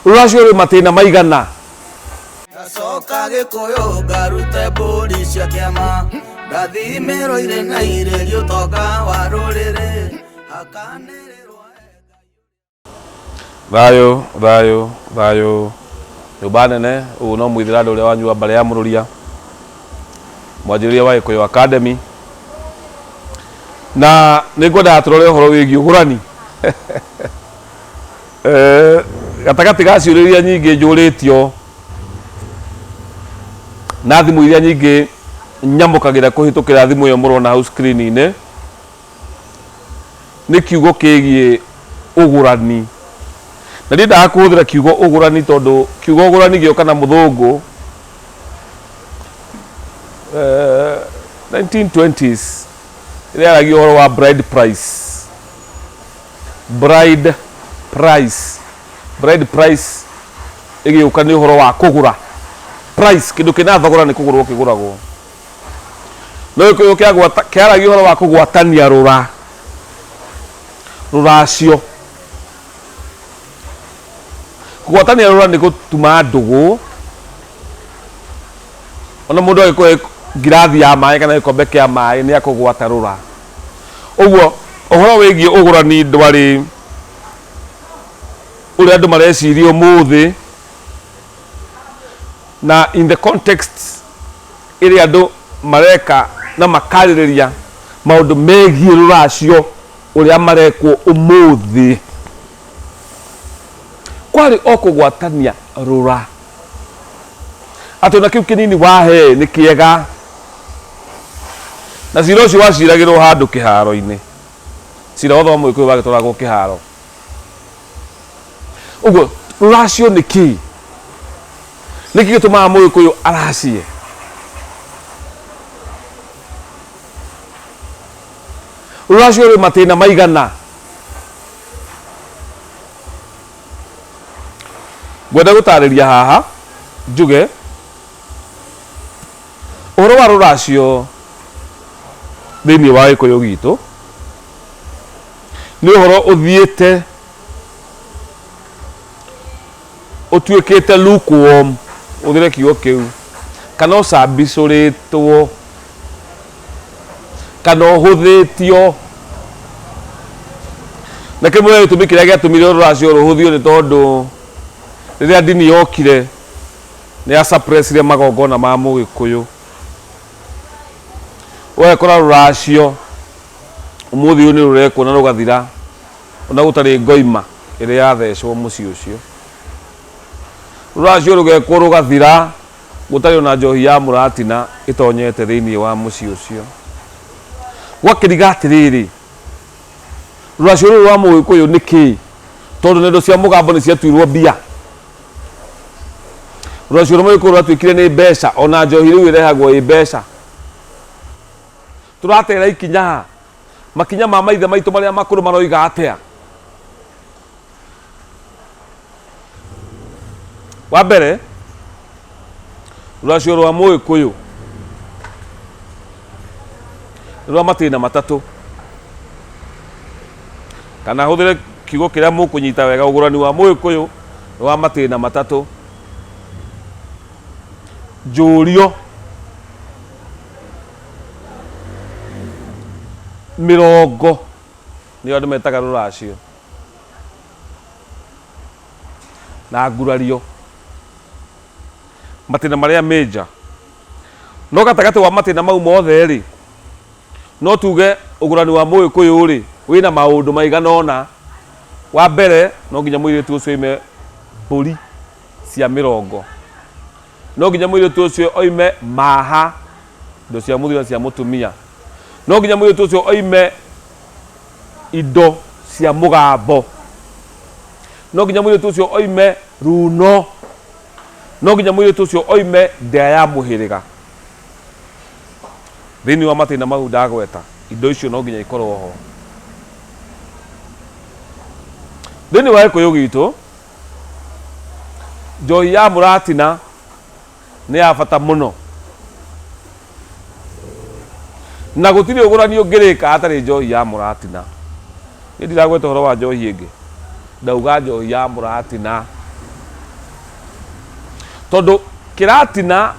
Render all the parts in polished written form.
Rũracio rwĩ matĩna maigana? Ngacoka Gĩkũyũ ngarute mbũri cia kĩama, ngathimĩrwo irĩ na irĩri ũtonga wa rũrĩrĩ, hakanĩrĩrwo. Thayũ, thayũ, thayũ. Nyũmba nene, ũyũ no mũithĩrandũ ũrĩa wanyu wa mbarĩ ya Mũrũria, mwanjĩrĩria wa Gĩkũyũ Academy. Na nĩ ngwendaga tũrore ũhoro wĩgiĩ ũgũrani. Gatagatĩ ga ciũria iria nyingĩ njũrĩtio na thimũ iria nyingĩ nyamũkagĩra kũhĩtũkĩra thimũ ĩyo mũrona hau screen-inĩ, nĩ kiugo kĩgiĩ ũgũrani. Na ndiendaga kũhũthĩra kiugo ũgũrani tondũ kiugo ũgũrani gĩoka na mũthũngũ 1920s rĩrĩa yaragia ũhoro wa bride price. Bride price. Bride price ĩgĩũka nĩ ũhoro wa kũgũra. Price, kĩndũ kĩna thogora nĩ kũgũrwo kĩgũragwo. No Gĩkũyũ kĩagwata, kĩaragia ũhoro wa kũgwatania rũra, rũracio. Kũgwatania rũra nĩ gũtuma ndũgũ, ona mũndũ agĩkũhe ngirathi ya maĩ kana gĩkombe kĩa maĩ nĩ akũgwata rũra. Ũguo ũhoro wĩgiĩ ũgũrani ndwarĩ ũrĩa andũ mareciria ũmũthĩ, na in the context ĩrĩa andũ mareka na makarĩrĩria maũndũ megiĩ rũracio ũrĩa marekwo ũmũthĩ, kwarĩ o kũgwatania rũra. Atĩ ona kĩu kĩnini wahe nĩ kĩega. Na cira ũcio waciragĩrwo handũ kĩharo-inĩ. Cira wothe wa Mũgĩkũyũ wagĩtwaragwo kĩharo. Ũguo rũracio nĩ kĩĩ? Nĩkĩ gĩtũmaga Mũgĩkũyũ aracie? Rũracio rwĩ matĩna maigana? Ngwenda gũtarĩria haha njuge ũhoro wa rũracio thĩinĩ wa Gĩkũyũ gitũ nĩ ũhoro ũthiĩte ũtuĩkĩte lukewarm, hũthĩre kiugo kĩu, kana ũcambicũrĩtwo kana ũhũthĩtio. Na kĩmwe gĩa gĩtũmi kĩrĩa gĩatũmire rũracio rũhũthio nĩ tondũ rĩrĩa ndini yokire nĩ ya suppressire magongona ma Mũgĩkũyũ. Ũgekora rũracio ũmũthĩ ũyũ nĩ rũrekwo na rũgathira ona gũtarĩ ngoima ĩrĩ yathecwo mũciĩ ũcio. Rũracio rũgekwo rũgathira gũtarĩ ona njohi ya mũratina ĩtonyete thĩinĩ wa mũciĩ ũcio. Gwakĩriga atĩrĩrĩ, rũracio rũrũ rwa Mũgĩkũyũ nĩ kĩĩ? Tondũ nendo cia mũgambo nĩ ciatuirwo mbia. Rũracio rwa Mũgĩkũyũ rwatuĩkire nĩ mbeca, ona njohi rĩu ĩrehagwo ĩ mbeca. Tũratera ikinya ha? Makinya ma maithe maitũ marĩa makũrũ maroiga atĩa? Wa mbere, rũracio rwa Mũgĩkũyũ nĩ rwa matĩna matatũ, kana hũthĩre kiugo kĩrĩa mũkũnyita wega, ũgũrani wa Mũgĩkũyũ nĩ wa matĩna matatũ. Njũrio, mĩrongo nĩyo andũ metaga rũracio. Na ngurario matĩna marĩa major. No gatagatĩ wa matĩna mau mothe rĩ, no tuge ũgũrani wa Mũgĩkũyũ rĩ, wĩna maũndũ maigana ũna. Wa mbere, no nginya mũirĩtu ũcio oime mbũri cia mĩrongo. No nginya mũirĩtu ũcio oime maha, indo cia mũthuri na cia mũtumia. No nginya mũirĩtu ũcio oime indo cia mũgambo. No nginya mũirĩtu ũcio oime runo. No nginya mũirĩtu ũcio oime ndĩa ya mũhĩrĩga. Thĩinĩ wa matĩna mau ndagweta, indo icio no nginya ikorwo ho. Thĩinĩ wa Gĩkũyũ gitũ, njohi ya mũratina nĩ ya bata mũno. Na gũtirĩ ũgũrani ũngĩrĩka hatarĩ njohi ya mũratina. Niĩ ndiragweta ũhoro wa njohi ĩngĩ, ndauga njohi ya mũratina. Tondũ kĩratina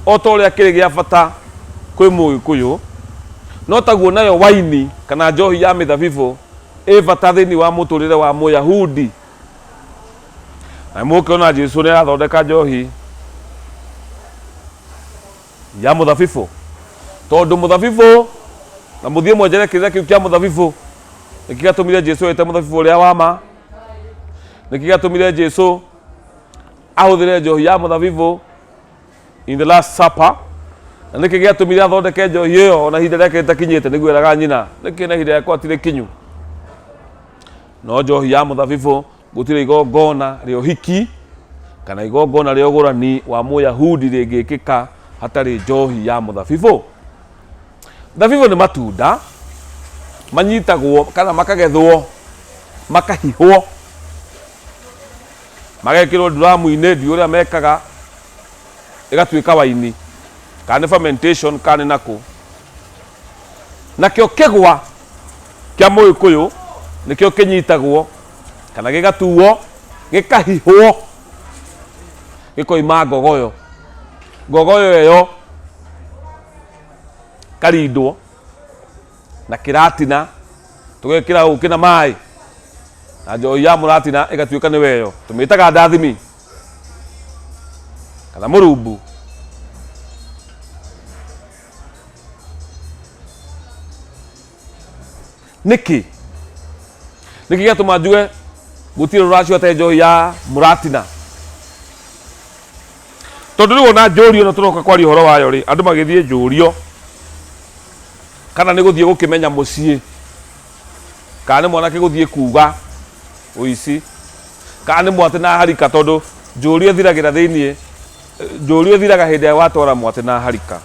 o ta ũrĩa kĩrĩ gĩa bata kwĩ Mũgĩkũyũ, no taguo nayo waini kana njohi ya mĩthabibũ ĩ bata thĩinĩ wa mũtũrĩre wa Mũyahudi. Na mũkĩona Jesu nĩ arathondeka njohi ya mũthabibũ, tondũ mũthabibũ, na mũthiĩ mwenjere kĩrĩra kĩu kĩa mũthabibũ, nĩkĩ gĩatũmire Jesu ete mũthabibũ ũrĩa wa ma, nĩkĩ gĩatũmire Jesu ahũthĩre njohi ya mũthabibũ in the last supper, na nĩkĩ gĩatũmire athondeke njohi ĩyo ona ihinda rĩake rĩtakinyĩte, nĩguo eraga nyina nĩkĩ na ihinda rĩakwa ti rĩkinyu. No njohi ya mũthabibũ gũtirĩ igongona rĩa ũhiki kana igongona rĩa ũgũrani wa Mũyahudi rĩngĩkĩka hatarĩ njohi ya mũthabibũ. Thabibũ nĩ matunda manyitagwo kana makagethwo makahihwo magekĩrwo nduramu-inĩ, ndiũĩ ũrĩa mekaga, ĩgatuĩka waini, kana nĩ fermentation kana nĩ nakũ. Nakĩo kĩgwa kĩa Mũgĩkũyũ nĩkĩo kĩnyitagwo kana gĩgatuo gĩkahihwo gĩkoima ngogoyo. Ngogoyo ĩyo ĩkarindwo na kĩratina tũgekĩra ũkĩ na maĩ na njohi ya mũratina ĩgatuĩka nĩ weyo tũmĩtaga ndathimi kana mũrumbu. Nĩkĩ nĩkĩ gĩatũma njuge gũtirĩ rũracio hatarĩ njohi ya mũratina? Tondũ rĩu ona njũrio ĩno tũroka kwaria ũhoro wayo rĩ, andũ magĩthiĩ njũrio kana nĩ gũthiĩ gũkĩmenya mũciĩ, kana nĩ mwanake gũthiĩ kuga ũici, kana nĩ mwatĩ na harika, tondũ njũrio ĩthiragĩra thĩiniĩ, njũrio ĩthiraga hĩndĩ ĩrĩa watwara mwatĩ na harika.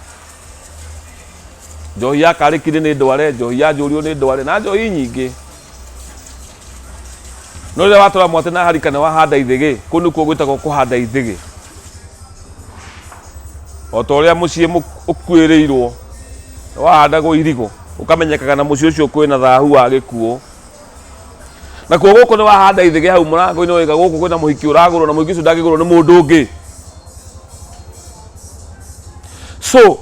Njohi ya karĩki nĩ ndware, njohi ya njũrio nĩ ndware, na njohi nyingĩ. No rĩrĩa watwara mwatĩ na harika nĩ wahanda ithĩgĩ, kũu nĩkuo gwĩtagwo kũhanda ithĩgĩ. O ta ũrĩa mũciĩ ũkuĩrĩirwo wahandagwo irigũ, ũkamenyekaga na mũciĩ ũcio kwĩna thahu wa gĩkuũ. Nakuo gũkũ nĩ wahanda ithĩgĩ hau mũrango-inĩ waiga gũkũ kwĩna mũhiki ũragũrwo na mũhiki ũcio ndangĩgũrwo nĩ mũndũ ũngĩ. So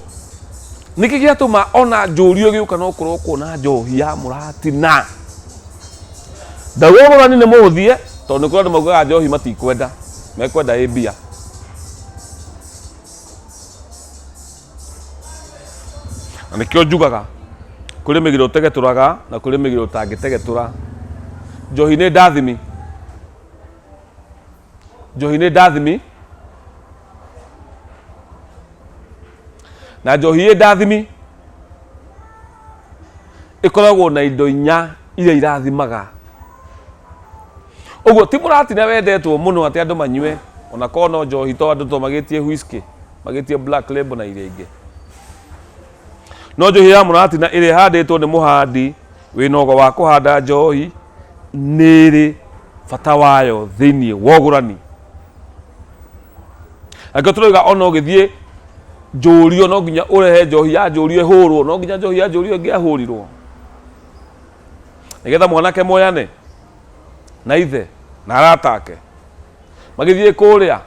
nĩkĩ gĩatũma ona njũrio ĩgĩũka no kũrokwo na njohi ya mũratina? Ndauga ũgũrani nĩ mũhũthie tondũ nĩ kũrĩ andũ maugaga njohi matikwenda, mekwenda ĩ mbia. Na nĩkĩo njugaga kũrĩ mĩgiro ũtegetũraga na kũrĩ mĩgiro ũtangĩtegetũra. Njohi nĩ ndathimi, njohi nĩ ndathimi, na njohi ĩ ndathimi ĩkoragwo na indo inya iria irathimaga. Ũguo ti mũratina wendetwo mũno atĩ andũ manyue, ona korwo no njohi to andũ to magĩtie whisky, magĩtie Black Label na iria ingĩ. No njohi ya mũratina ĩrĩa ĩhandĩtwo nĩ mũhandi wĩna ũgo wa kũhanda njohi nĩ ĩrĩ bata wayo thĩinĩ wa ũgũrani. Angĩkorwo tũrauga ona ũgĩthiĩ njũrio no nginya ũrehe njohi ya njũrio ĩhũrwo, no nginya njohi ya njũrio ĩngĩahũrirwo nĩgetha mwanake moyane na ithe na arata ake magĩthiĩ kũrĩa.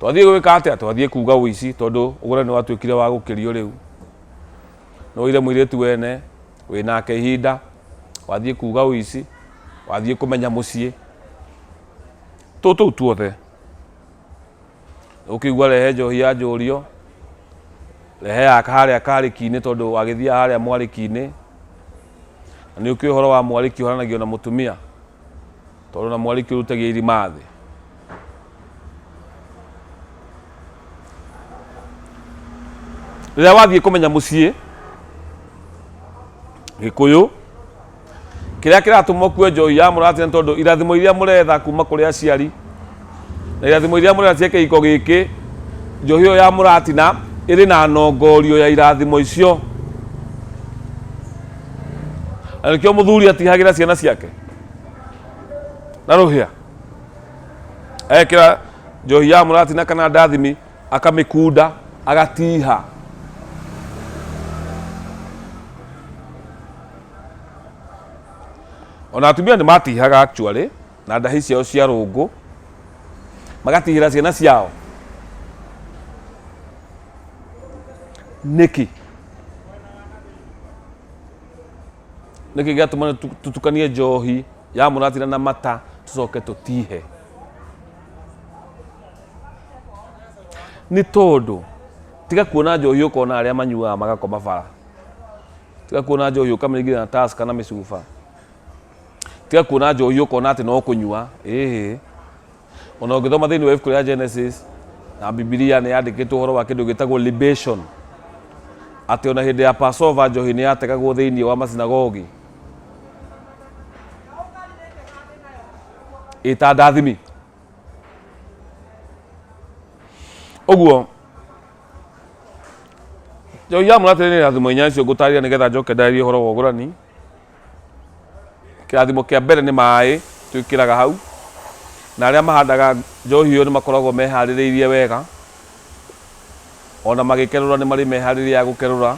Twathiĩ gwĩka atĩa? Twathiĩ kuga ũici tondũ ũgũrani nĩ watuĩkire wa gũkĩrio rĩu. Nĩ woire mũirĩtu wene wĩnake ihinda, wathiĩ kuga ũici, wathiĩ kũmenya mũciĩ, tũtũu tuothe. Ũkĩigua rehe njohi ya njũrio, rehe ya harĩa karĩki-inĩ tondũ wagĩthiaga harĩa mwarĩki-inĩ, na nĩ ũkĩũĩ ũhoro wa mwarĩki ũharanagio na mũtumia, tondũ na mwarĩki ũrutagia irima thĩ. Rĩrĩa wathiĩ kũmenya mũciĩ Gĩkũyũ, kĩrĩa kĩratũma ũkue njohi ya mũratina nĩ tondũ irathimo iria mũretha kuma kũrĩ aciari na irathimo iria mũretha cia kĩhiko gĩkĩ, njohi ĩyo ya mũratina ĩrĩ na nongorio ya irathimo icio. Na nĩkĩo mũthuri atihagĩra ciana ciake na rũhĩa, ekĩra njohi ya mũratina kana ndathimi akamĩkunda agatiha. Ona atumia nĩ matihaga actually. Na ndahi ciao cia rũngũ magatihĩra ciana ciao nĩkĩ? Nĩkĩ gĩatũma tũtukanie njohi ya mũratina na mata tũcoke tũtihe? Nĩ tondũ tiga kuona njohi ũkona arĩa manyuaga magakoma bara, tiga kuona njohi ũkamĩringithania na Tusker na mĩcuba, tiga kuona njohi ũkona atĩ no kũnyua ĩhĩ. Ona ũngĩthoma thĩinĩ wa ibuku rĩa Genesis na Bibilia nĩ yandĩkĩtwo ũhoro wa kĩndũ gĩtagwo libation, atĩ ona hĩndĩ ya Passover njohi nĩ yategagwo thĩinĩ wa masinagogi ĩta ndathimi. Ũguo njohi ya mũratĩ nĩ irathimo inya icio ngũtarĩria nĩgetha njoke ndarĩrie ũhoro wa ũgũrani. Kĩrathimo kĩa mbere nĩ maĩ twĩkĩraga hau, na arĩa mahandaga njohi ĩyo nĩ makoragwo meharĩrĩirie wega, ona magĩkerũra nĩ marĩ meharĩria ya gũkerũra,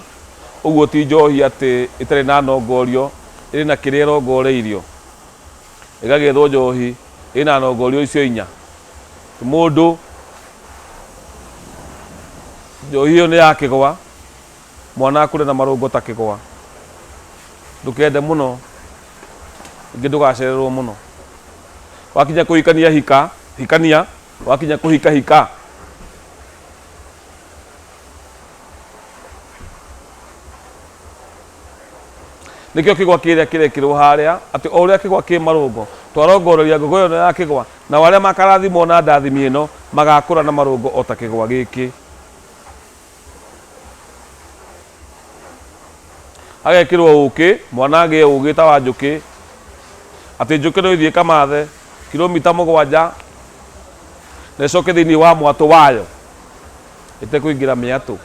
ũguo ti njohi atĩ ĩtarĩ na nongorio, ĩrĩ na kĩrĩa ĩrongoreirio, ĩgagĩethwo njohi ĩna nongorio icio inya. Mũndũ njohi ĩyo nĩ ya kĩgwa. Mwana akũre na marũngo ta kĩgwa. Ndũkende mũno, ningĩ ndũgacererwo mũno. Wakinya kũhikania hika, hikania, wakinya kũhika hika. Nĩkĩo kĩgwa kĩrĩa kĩrekĩrwo harĩa, atĩ o ũrĩa kĩgwa kĩ marũngo, twarongoreria ngogoyo ĩno ya kĩgwa, nao arĩa makarathimwo na ndathimi ĩno, magakũra na marũngo o ta kĩgwa gĩkĩ. Hagekĩrwo ũkĩ, mwana agĩe ũgĩ ta wa njũkĩ, atĩ njũkĩ no ĩthiĩ ĩkamathe kilomita mũgwanja na ĩcoke thĩinĩ wa mwatũ wayo ĩtekũingĩra mĩatũ.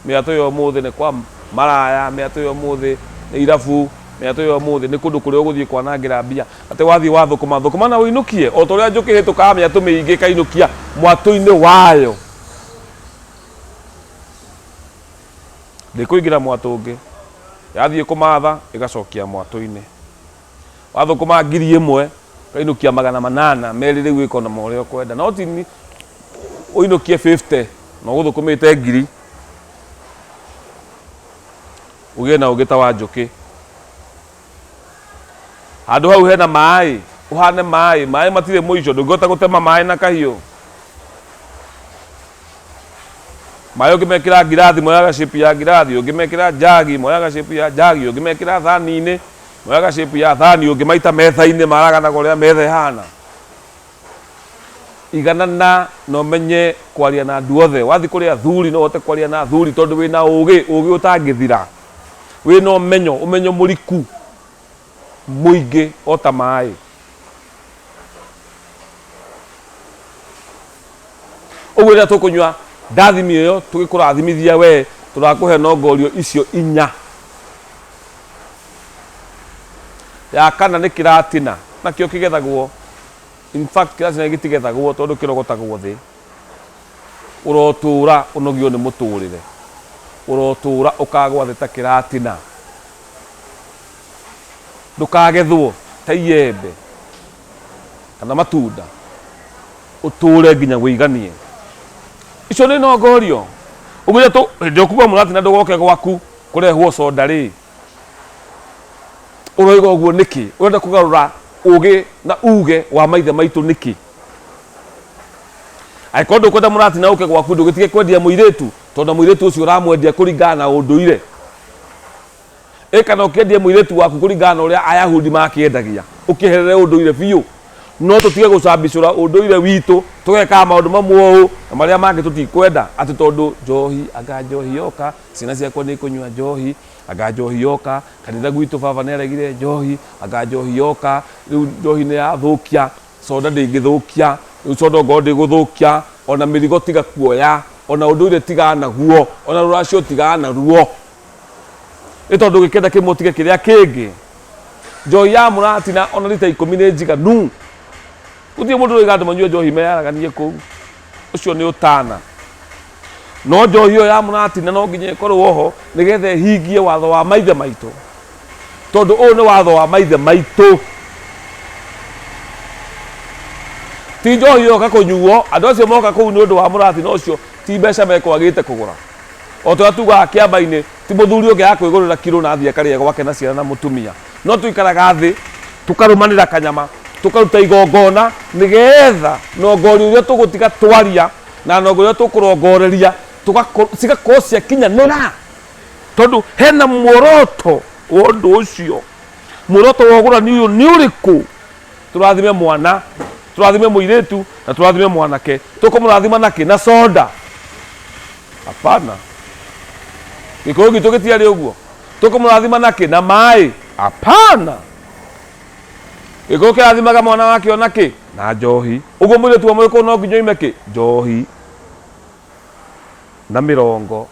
Mĩatũ ya ũmũthĩ nĩ kwa maraya, mĩatũ ya ũmũthĩ nĩ irabu, mĩatũ ya ũmũthĩ nĩ kũndũ kũrĩa ũgũthiĩ kwanangĩra mbia. Atĩ wathiĩ wathũkũma thũkũma na ũinũkie o ta ũrĩa njũkĩ ĩhĩtũkaga mĩatũ mĩingĩ ĩkainũkia mwatũ-inĩ wayo. Ndĩkũingĩra mwatũ ũngĩ. Yathiĩ kũmatha ĩgacokia mwatũ-inĩ. Wathũkũma 1000 ũkainũkia 800, merĩ rĩu wĩka onamo ũrĩa ũkwenda. No ti ũinũkie 50 na ũgũthũkũmĩte ngiri. Ũgĩe na ũgĩ ta wa njũkĩ. Handũ hau hena maĩ, ũhane maĩ, maĩ matirĩ mũico, ndũngĩhota gũtema maĩ na kahiũ. Maĩ ũngĩmekĩra ngirathi moyaga shape ya ngirathi, ũngĩmekĩra njagi moyaga shape ya njagi, ũngĩmekĩra thani-inĩ moyaga shape ya thani, ũngĩmaita metha-inĩ maraganaga ũrĩa metha ĩhana. Iganana na ũmenye kwaria na andũ othe. Wathiĩ kũrĩ athuri no ũhote kwaria na athuri tondũ wĩna ũgĩ, ũgĩ ũtangĩthira. Wĩna ũmenyo, ũmenyo mũriku mũingĩ o ta maĩ. Ũguo rĩrĩa tũkũnyua ndathimi ĩyo tũgĩkũrathimithia we, tũrakũhe nongorio icio inya. Ya kana nĩ kĩratina, nakĩo kĩgethagwo, in fact kĩratina gĩtigethagwo tondũ kĩrogotagwo thĩ. Ũrotũũra ũnogio nĩ mũtũũrĩre, ũrotũũra ũkagwa thĩ ta kĩratina. Ndũkagethwo ta iembe kana matunda, ũtũũre nginya wĩiganie. Icio nĩ nongorio. Ũguo hĩndĩ ĩrĩa ũkuga mũratina ndũgoke gwaku kũrehwo soda rĩ, ũroiga ũguo nĩkĩ? Ũrenda kũgarũra ũgĩ na uge wa maithe maitũ nĩkĩ? Angĩkorwo ndũkwenda mũratina ũke gwaku ndũgĩtige kwendia mũirĩtu, tondũ mũirĩtu ũcio ũramwendia kũringana na ũndũire. Ĩ kana ũkĩendie mũirĩtu waku kũringana na ũrĩa Ayahudi makĩendagia, ũkĩeherere ũndũire biũ. No tũtige gũcambicũra ũndũire witũ, tũgekaga maũndũ mamwe ũũ na marĩa mangĩ tũtikwenda, atĩ tondũ njohi, anga njohi yoka, ciana ciakwa nĩ ikũnyua njohi, anga njohi yoka, kanitha gwitũ baba nĩ aregire njohi, anga njohi yoka, rĩu njohi nĩ yathũkia, soda ndĩngĩthũkia, rĩu soda ongorwo ndĩgũthũkia, ona mĩrigo tiga kuoya, ona ũndũire tigana naguo, ona rũracio tigana naruo. Nĩ tondũ ũngĩkenda kĩmwe ũtige kĩrĩa kĩngĩ. Njohi ya mũratina ona rita ikũmi nĩ njiganu. Gũtirĩ mũndũ ũroiga andũ manyue njohi meyaraganie kũu. Ũcio nĩ ũtana. No njohi ĩyo ya mũratina no nginya ĩkorwo ho nĩgetha ĩhingie watho wa maithe maitũ. Tondũ ũyũ nĩ watho wa maithe maitũ. Ti njohi yoka kũnyuo, andũ acio moka kũu nĩ ũndũ wa mũrathino ũcio, ti mbeca mekwagĩte kũgũra. O ta ũrĩa tugaga kĩamba-inĩ, ti mũthuri ũngĩaga kwĩgũrĩra kiro na athiĩ akarĩe gwake na ciana na mũtumia. No tũikaraga thĩ, tũkarũmanĩra kanyama, tũkaruta igongona nĩgetha nongorio iria tũgũtiga twaria na nongorio iria tũkũrongoreria cigakorwo ciakinyanĩra. Tondũ hena muoroto wa ũndũ ũcio. Muoroto wa ũgũrani ũyũ nĩ ũrĩkũ? Tũrathime mwana, tũrathime mũirĩtu na tũrathime mwanake. Tũkũmũrathima na kĩ? Na soda? Hapana. Gĩkũyũ gitũ gĩtiarĩ ũguo. Tũkũmũrathima na kĩ? Na maĩ? Hapana. Gĩkũyũ kĩrathimaga mwana wakĩo na kĩ? Na njohi. Ũguo mũirĩtu wa mũgĩkũyũ no nginya oime kĩ? Njohi na mĩrongo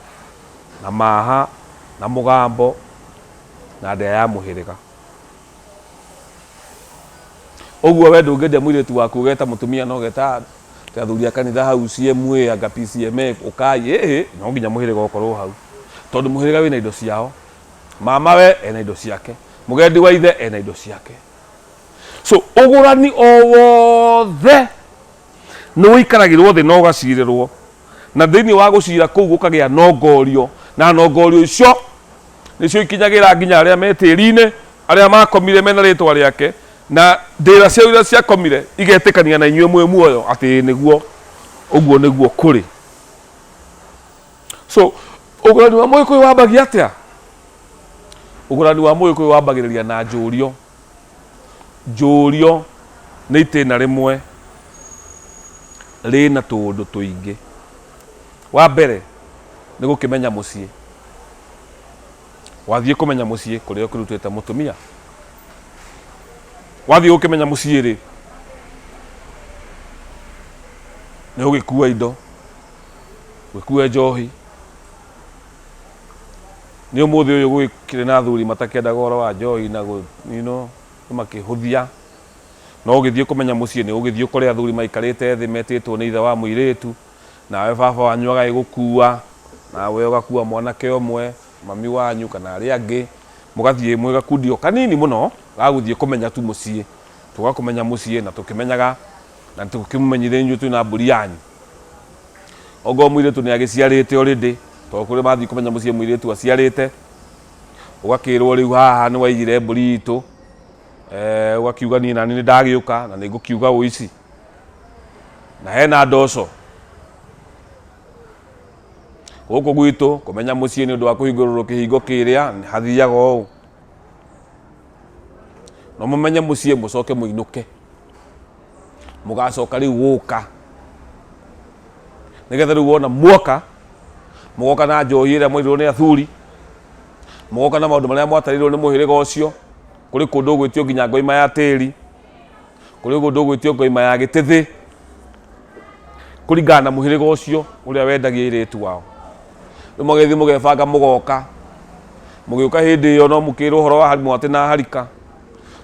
na maha na mũgambo na ndĩa ya mũhĩrĩga. Ũguo we ndũngĩendia mũirĩtu waku ũgeta mũtumia na ũgeta athuri a kanitha hau CMA anga PCMA ũkai ĩhĩ no nginya mũhĩrĩga ũkorwo hau tondũ mũhĩrĩga wĩna indo ciao. Mama we ena indo ciake, mũgendi wa ithe ena indo ciake. So ũgũrani o wothe nĩ ũikaragĩrwo thĩ na ũgacirĩrwo, na thĩinĩ wa gũcira kũu gũkagĩa nongorio, na nongorio icio nĩcio ikinyagĩra nginya arĩa me tĩri-inĩ, arĩa makomire mena rĩtwa rĩake, na ndĩra ciao iria ciakomire igetĩkania na inyuĩ mwĩ muoyo atĩ ĩĩ nĩguo, ũguo nĩguo kũrĩ. So ũgũrani wa Mũgĩkũyũ wambagia atĩa? Ũgũrani wa Mũgĩkũyũ wambagĩrĩria na njũrio. Njũrio nĩ itĩna rĩmwe rĩna tũũndũ tũingĩ. Wa mbere nĩ gũkĩmenya mũciĩ. Wathiĩ kũmenya mũciĩ kũrĩa ũkĩrutĩte mũtumia. Wathiĩ gũkĩmenya mũciĩ rĩ, nĩ ũgĩkua indo, ũgĩkue njohi. Nĩ ũmũthĩ ũyũ gũgĩkĩrĩ na athuri matakĩendaga ũhoro wa njohi na you know, makĩhũthia. No ũgĩthiĩ kũmenya mũciĩ nĩ ũgĩthiĩ ũkore athuri maikarĩte thĩ metĩtwo nĩ ithe wa mũirĩtu, nawe baba wanyu agagĩgũkua, nawe ũgakua mwanake ũmwe, mami wanyu kana arĩa angĩ, mũgathiĩ mwĩ gakundi o kanini mũno ga gũthiĩ kũmenya tu mũciĩ. Tũgakũmenya mũciĩ na tũkĩmenyaga na tũkĩmũmenyithia inyuĩ twĩna mbũri yanyu. Ongorwo mũirĩtu nĩ agĩciarĩte already, tondũ kũrĩ mathiĩ kũmenya mũciĩ mũirĩtu aciarĩte, ũgakĩrwo rĩu haha nĩ waiyire mbũri itũ, ũgakiuga niĩ nani nĩ ndagĩũka na nĩ ngũkiuga ũici. Na hena ndoco. Gũkũ gwitũ kũmenya mũciĩ nĩ ũndũ wa kũhingũrĩrwo kĩhingo kĩrĩa hathiaga ũũ. No mũmenye mũciĩ mũcoke mũinũke. Mũgacoka rĩu gũka. Nĩgetha rĩu wona muoka, mũgoka na njohi ĩrĩa mwairwo nĩ athuri, mũgoka na maũndũ marĩa mwatarĩirwo nĩ mũhĩrĩga ũcio. Kũrĩ kũndũ ũgwĩtio nginya ngoima ya tĩri, kũrĩ kũndũ ũgwĩtio ngoima ya gĩtĩthĩ, kũringana na mũhĩrĩga ũcio ũrĩa wendagia airĩtu ao. Rĩu mũgagĩthiĩ mũgebanga mũgoka, mũgĩũka hĩndĩ ĩyo no mũkĩrwo ũhoro wa mwatĩ na harika,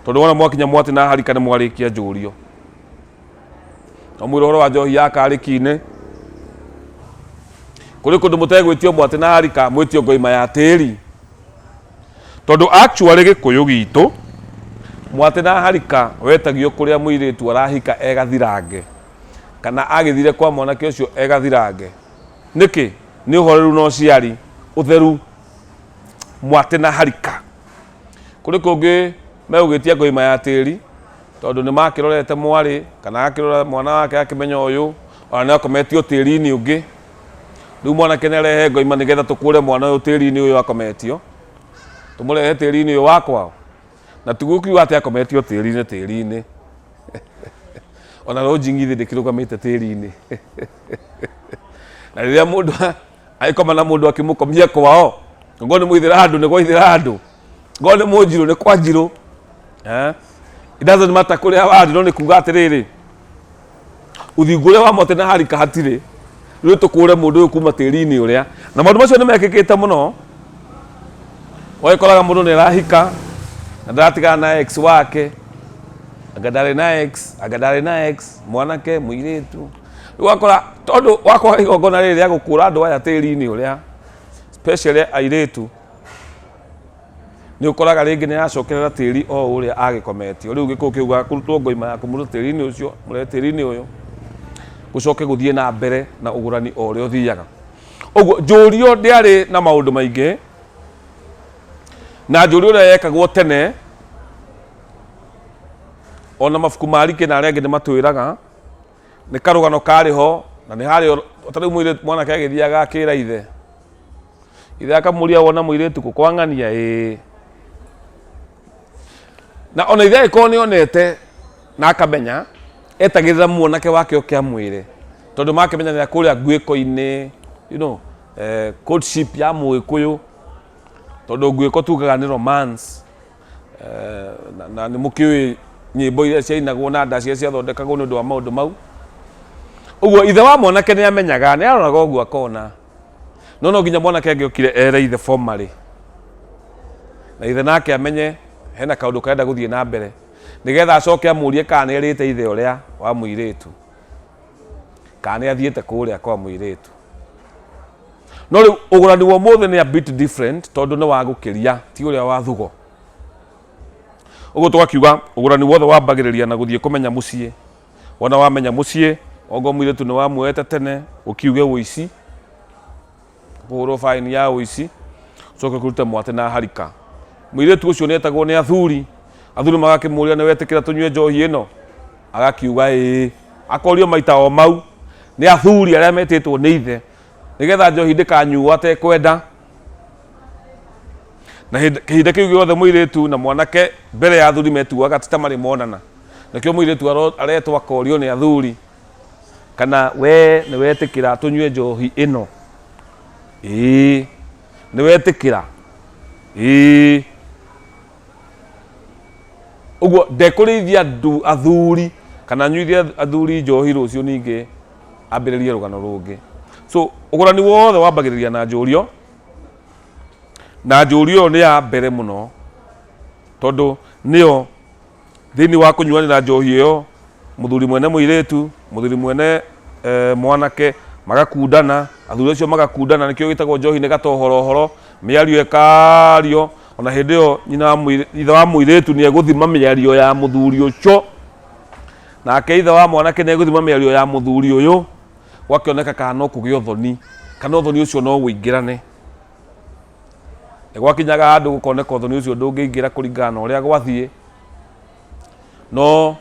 tondũ wona mwakinya mwatĩ na harika nĩ mwarĩkia njũrio. No mwĩrwo ũhoro wa njohi ya karĩki-inĩ, kũrĩ kũndũ mũtegwĩtio mwatĩ na harika, mwĩtio ngoima ya tĩri. Tondũ actually gĩkũyũ gitũ, mwatĩ na harika wetagio kũrĩa mũirĩtu arahika e gathirange, kana agĩthire kwa mwanake ũcio e gathirange. Nĩkĩ? Nĩ ũhoreru na ũciari, ũtheru, mwatĩ na harika. Kũrĩ kũngĩ megũgĩtia ngoima ya tĩri, tondũ nĩ makĩrorete mwarĩ, kana agakĩrora mwana wake akĩmenya ũyũ, ona nĩ akometio tĩri-inĩ ũngĩ. Rĩu mwanake nĩ arehe ngoima nĩgetha tũkũre mwana ũyũ tĩri-inĩ ũyũ akometio, tũmũrehe tĩri-inĩ ũyũ wa kwao. Na tiguo kiuga atĩ akometio tĩri-inĩ tĩri-inĩ. Ona lodging ithe ndĩkĩrũgamĩte tĩri-inĩ. Na rĩrĩa mũndũ agĩkoma na mũndũ akĩmũkomia kwao, ngorwo nĩ mũithĩra andũ nĩ gwaithĩra andũ, ngorwo nĩ mũnjirũ nĩ kwa njirũ. Eh? It doesn't matter kũrĩa warĩ no nĩ kuga atĩrĩrĩ, ũthingu ũrĩa wa mote na harika hatirĩ, rĩu tũkũre mũndũ ũyũ kuma tĩri-inĩ ũrĩa. Na maũndũ macio nĩ mekĩkĩte mũno. Ũgagĩkoraga mũndũ nĩ arahika na ndaratigana na ex wake, anga ndarĩ na ex, anga ndarĩ na ex, mwanake, mũirĩtu. Rĩu ũgakora tondũ wakwaga igongona rĩrĩ rĩa gũkũra andũ aya tĩri-inĩ ũrĩa, especially airĩtu, Nĩ ũkoraga rĩngĩ nĩ aracokerera tĩri o ũrĩa agĩkometio. Rĩu gĩkũyũ kĩugaga kũrutwo ngoima ya kũmũruta tĩri-inĩ ũcio, mũrehe tĩri-inĩ ũyũ, gũcoke gũthiĩ na mbere na ũgũrani o ũrĩa ũthiaga. Ũguo njũrio ndĩarĩ na maũndũ maingĩ, na njũrio ĩrĩa yekagwo tene, ona mabuku ma Rikĩ na arĩa angĩ nĩ matwĩraga, nĩ karũgano karĩ ho, na nĩ harĩ ta rĩu mũirĩtu mwanake agĩthiaga akĩra ithe, ithe akamũria wona mũirĩtu kũ kwa ng'ania ĩĩ. Na ona ithe angĩkorwo nĩ onete na akamenya, etagĩrĩra mwanake wake oke amwĩre, tondũ makĩmenyanĩra kũrĩa nguĩko-inĩ, you know, courtship ya mũgĩkũyũ, tondũ nguĩko tugaga nĩ romance, na nĩ mũkĩũĩ nyĩmbo iria ciainagwo na ndaci iria ciathondekagwo nĩ ũndũ wa maũndũ mau. Ũguo ithe wa mwanake nĩ amenyaga, nĩ aroraga ũguo akona, no no nginya mwanake angĩokire ere ithe formally, na ithe nake amenye hena kaũndũ karenda gũthiĩ na mbere, nĩgetha acoke amũrie kana nĩ erĩte ithe ũrĩa wa mũirĩtu, kana nĩ athiĩte kũrĩa kwa mũirĩtu. No rĩu ũgũrani wa ũmũthĩ nĩ a bit different, tondũ nĩ wa gũkĩria, ti ũrĩa wa thugo. Ũguo tũgakiuga ũgũrani wothe wambagĩrĩria na gũthiĩ kũmenya mũciĩ. Wona wamenya mũciĩ, ongorwo mũirĩtu nĩ wamuoete tene, ũkiuge ũici, ũkũhũrwo baĩni ya ũici, ũcoke ũkĩrute mwatĩ na harika. Mũirĩtu ũcio nĩ etagwo nĩ athuri, athuri magakĩmũria nĩ wetĩkĩra tũnyue njohi ĩno? Agakiuga ĩĩ. Akorio maita o mau nĩ athuri arĩa metĩtwo nĩ ithe, nĩgetha njohi ndĩkanyuo atekwenda. Na kĩhinda kĩu gĩothe mũirĩtu na mwanake mbere ya athuri metuaga ti ta marĩ monana. Nakĩo mũirĩtu aretwo akorio nĩ athuri kana we nĩ wetĩkĩra tũnyue njohi ĩno? Ĩĩ. Nĩ wetĩkĩra? Ĩĩ. Ũguo ndekũrĩithia andũ athuri kana anyuithie athuri njohi rũciũ ningĩ ambĩrĩrie rũgano rũngĩ. So ũgũrani wothe wambagĩrĩria na njũrio, na njũrio ĩyo nĩ ya mbere mũno tondũ nĩyo thĩinĩ wa kũnyuanĩra njohi ĩyo, mũthuri mwene mũirĩtu, mũthuri mwene mwanake magakundana, athuri acio magakundana, nĩkĩo gĩtagwo njohi nĩ gatohorohoro, mĩario ĩkario, ona hĩndĩ ĩyo nyina wa ithe wa mũirĩtu nĩ egũthima mĩario ya mũthuri ũcio, nake ithe wa mwanake nĩ egũthima mĩario ya mũthuri ũyũ, gwakĩoneka kana no kũgĩe ũthoni, kana ũthoni ũcio no ũingĩrane. Nĩ gwakinyaga handũ gũkoneka ũthoni ũcio ndũngĩingĩra kũringana na ũrĩa gwathiĩ, no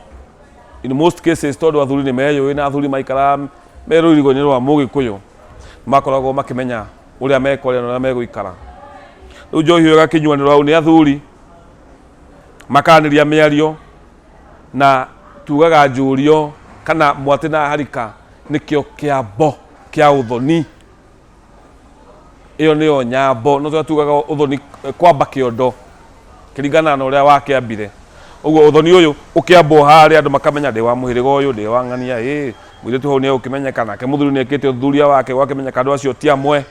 in most cases tondũ athuri nĩ meyũĩ na athuri maikaraga me rũirigo-inĩ rwa mũgĩkũyũ, makoragwo makĩmenya ũrĩa mekwaria na ũrĩa megũikara. Rĩu njohi ĩyo ĩgakĩnyuanĩrwo hau nĩ athuri, makaranĩria mĩario na tugaga njũrio kana mwatĩ na harika nĩkĩo kĩambo kĩa ũthoni. Ĩyo nĩyo nyambo, no tũrĩa tugaga ũthoni kwamba kĩondo kĩringanaga na ũrĩa wakĩambire. Ũguo ũthoni ũyũ ũkĩambwo harĩa andũ makamenya ndĩ wa mũhĩrĩga ũyũ, ndĩ wa ng'ania ĩ, mũirĩtu hau nĩ egũkĩmenyeka, nake mũthuri nĩ ekĩte ũthuthuria wake gũgakĩmenyeka andũ acio ti amwe,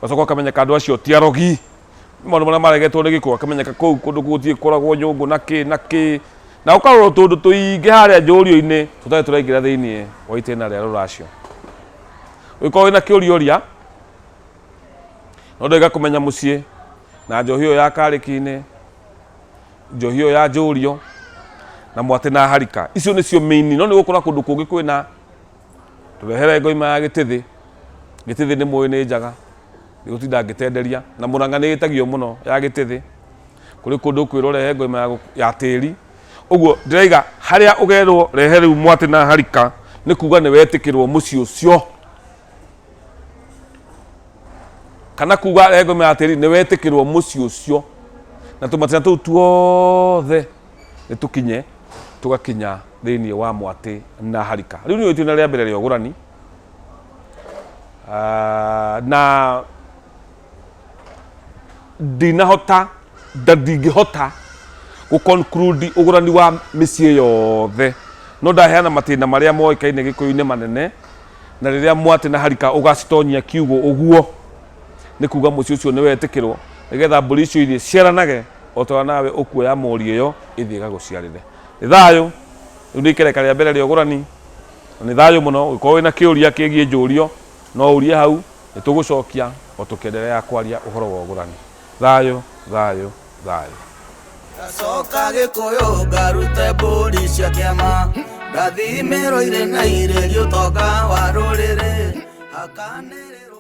ũgacoka ũkamenyeka andũ acio ti arogi. Nĩ maũndũ marĩa maregetwo nĩ gĩkũyũ, ũgakĩmenyeka kũu kũndũ gũthiĩ kũragwo nyũngũ na kĩ na kĩ, na ũkarorwo tũũndũ tũingĩ harĩa njũrio-inĩ tũtarĩ tũraingĩra thĩiniĩ wa itĩna rĩa rũracio. Ũngĩkorwo wĩna kĩũria ũria, no ndaiga kũmenya mũciĩ na njohi ĩyo ya karĩki-inĩ, njohi ĩyo ya njũrio na mwatĩ na harika. Icio nĩcio main, no nĩ ũgũkora kũndũ kũngĩ kwĩna tũrehere ngoima ya gĩtĩthĩ, gĩtĩthĩ nĩ mũĩ nĩ njaga, ndigũtinda ngĩtenderia, na Mũrang'a nĩ ĩtagio mũno ya gĩtĩthĩ. Kũrĩ kũndũ ũkwĩrwo rehe ngoima ya tĩri. Ũguo ndĩraiga harĩa ũgerwo rehe rĩu mwatĩ na harika nĩ kuga nĩ wetĩkĩrwo mũciĩ ũcio. Kana kuga rehe ngoima ya tĩri nĩ wetĩkĩrwo mũciĩ ũcio. Na tũmatĩna tũu tuothe nĩ tũkinye tũgakinya thĩinĩ wa mwatĩ na harika. Rĩu nĩrĩo itĩna rĩa mbere rĩa ũgũrani. Na ndinahota nda ndingĩhota gũ conclude ũgũrani wa mĩciĩ yothe no ndaheana matĩna marĩa moĩkaine gĩkũyũ-inĩ manene na rĩrĩa mwatĩ na harika ũgacitonyia kiugũ ũguo nĩ kuga mũciĩ ũcio nĩ wetĩkĩrwo nĩgetha mbũri icio ithiĩ ciaranage o ta ũrĩa nawe ũkuoya mori ĩyo ĩthiĩ ĩgagũciarĩre. Nĩ thayũ, rĩu nĩ ikereka rĩa mbere rĩa ũgũrani na nĩ thayũ mũno. Ũngĩkorwo wĩna kĩũria kĩgiĩ njũrio no ũrie hau. Nĩ tũgũcokia o tũkĩenderea kwaria ũhoro wa ũgũrani. Thayũ, thayũ, Thayũ. Ngacoka Gĩkũyũ ngarute mbũri cia kĩama, ngathimĩrwo irĩ na irĩri ũtonga wa rũrĩrĩ, hakanĩrĩrwo.